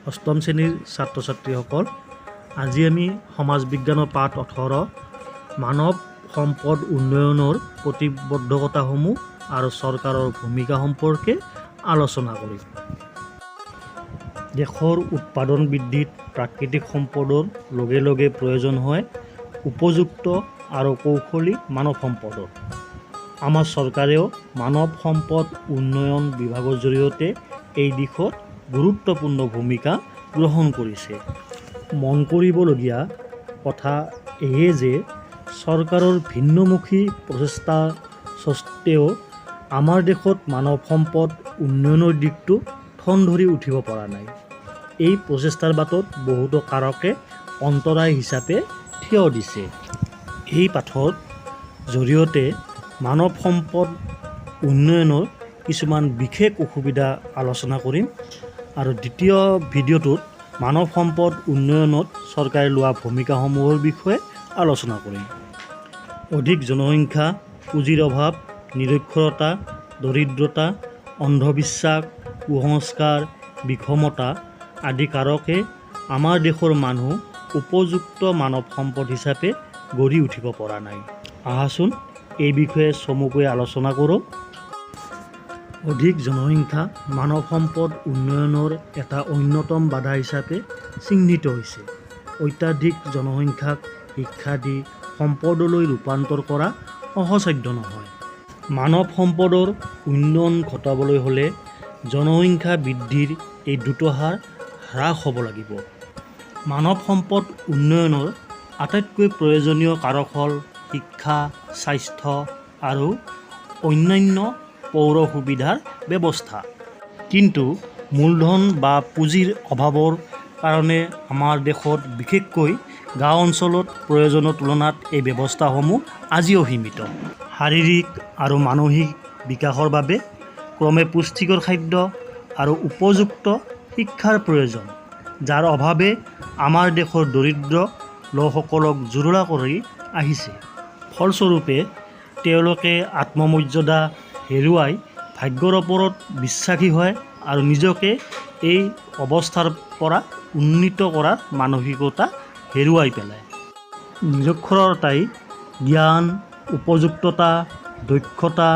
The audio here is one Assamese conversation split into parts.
অষ্টম শ্ৰেণীৰ ছাত্ৰ ছাত্ৰীসকল, আজি আমি সমাজ বিজ্ঞানৰ পাঠ 18 মানৱ সম্পদ উন্নয়নৰ প্ৰতিবদ্ধকতাসমূহ আৰু চৰকাৰৰ ভূমিকা সম্পৰ্কে আলোচনা কৰিম। দেশৰ উৎপাদন বৃদ্ধিত প্ৰাকৃতিক সম্পদৰ লগে লগে প্ৰয়োজন হয় উপযুক্ত আৰু কৌশলী মানৱ সম্পদৰ। আমাৰ চৰকাৰেও মানৱ সম্পদ উন্নয়ন বিভাগৰ জৰিয়তে এই দিশত গুৰুত্বপূৰ্ণ ভূমিকা গ্ৰহণ কৰিছে। মন কৰিবলগীয়া কথা এয়ে যে চৰকাৰৰ ভিন্নমুখী প্ৰচেষ্টা সত্ত্বেও আমাৰ দেশত মানৱ সম্পদ উন্নয়নৰ দিশটো ঠন ধৰি উঠিব পৰা নাই। এই প্ৰচেষ্টাৰ বাটত বহুতো কাৰকে অন্তৰায় হিচাপে থিয় দিছে। এই পাঠৰ জৰিয়তে মানৱ সম্পদ উন্নয়নৰ কিছুমান বিশেষ অসুবিধা আলোচনা কৰিম আৰু দ্বিতীয় ভিডিঅ'টোত মানৱ সম্পদ উন্নয়নত চৰকাৰে লোৱা ভূমিকাসমূহৰ বিষয়ে আলোচনা কৰিম। অধিক জনসংখ্যা, পুঁজিৰ অভাৱ, নিৰক্ষৰতা, দৰিদ্ৰতা, অন্ধবিশ্বাস, কুসংস্কাৰ, বিষমতা আদি কাৰকে আমাৰ দেশৰ মানুহ উপযুক্ত মানৱ সম্পদ হিচাপে গঢ়ি উঠিব পৰা নাই। আহাচোন, এই বিষয়ে চমুকৈ আলোচনা কৰোঁ। অধিক জনসংখ্যা মানৱ সম্পদ উন্নয়নৰ এটা অন্যতম বাধা হিচাপে চিহ্নিত হৈছে। অত্যাধিক জনসংখ্যাক শিক্ষা দি সম্পদলৈ ৰূপান্তৰ কৰা সহজসাধ্য নহয়। মানৱ সম্পদৰ উন্নয়ন ঘটাবলৈ হ'লে জনসংখ্যা বৃদ্ধিৰ এই দ্ৰুত হাৰ হ্ৰাস হ'ব লাগিব। মানৱ সম্পদ উন্নয়নৰ আটাইতকৈ প্ৰয়োজনীয় কাৰক হ'ল শিক্ষা, স্বাস্থ্য আৰু অন্যান্য পৌৰ সুবিধাৰ ব্যৱস্থা। কিন্তু মূলধন বা পুঁজিৰ অভাৱৰ কাৰণে আমাৰ দেশত, বিশেষকৈ গাঁও অঞ্চলত, প্ৰয়োজনৰ তুলনাত এই ব্যৱস্থাসমূহ আজিও সীমিত। শাৰীৰিক আৰু মানসিক বিকাশৰ বাবে ক্ৰমে পুষ্টিকৰ খাদ্য আৰু উপযুক্ত শিক্ষাৰ প্ৰয়োজন, যাৰ অভাৱে আমাৰ দেশৰ দৰিদ্ৰ লোকসকলক জুৰুলা কৰি আহিছে। ফলস্বৰূপে তেওঁলোকে আত্মমৰ্যাদা হেৰুৱাই ভাগ্যৰ ওপৰত বিশ্বাসী হয় আৰু নিজকে এই অৱস্থাৰ পৰা উন্নীত কৰাৰ মানসিকতা হেৰুৱাই পেলায়। নিৰক্ষৰতাই জ্ঞান, উপযুক্ততা, দক্ষতা,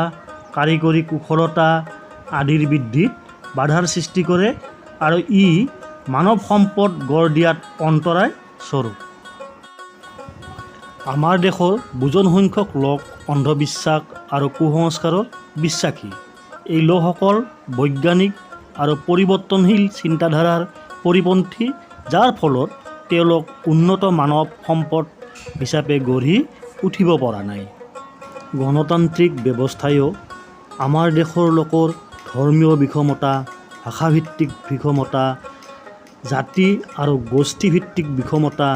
কাৰিকৰী কুশলতা আদিৰ বৃদ্ধিত বাধাৰ সৃষ্টি কৰে আৰু ই মানৱ সম্পদ গঢ় দিয়াত অন্তৰায় স্বৰূপ। আমাৰ দেশৰ বুজন সংখ্যক লোক অন্ধবিশ্বাস আৰু কুসংস্কাৰত বিশ্বাসী। এই লোকসকল বৈজ্ঞানিক আৰু পৰিৱৰ্তনশীল চিন্তাধাৰাৰ পৰিপন্থী, যাৰ ফলত তেওঁলোক উন্নত মানৱ সম্পদ হিচাপে গঢ়ি উঠিব পৰা নাই। গণতান্ত্ৰিক ব্যৱস্থাইও আমাৰ দেশৰ লোকৰ ধৰ্মীয় বিষমতা, ভাষাভিত্তিক বিষমতা, জাতি আৰু গোষ্ঠীভিত্তিক বিষমতা,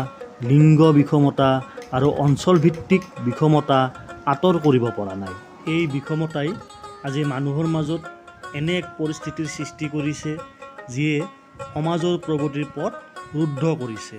লিংগ বিষমতা আৰু অঞ্চলভিত্তিক বিষমতা আঁতৰ কৰিব পৰা নাই। এই বিষমতাই আজি মানুহৰ মাজত এনে এক পৰিস্থিতিৰ সৃষ্টি কৰিছে, যিয়ে সমাজৰ প্ৰগতিৰ পথ ৰুদ্ধ কৰিছে।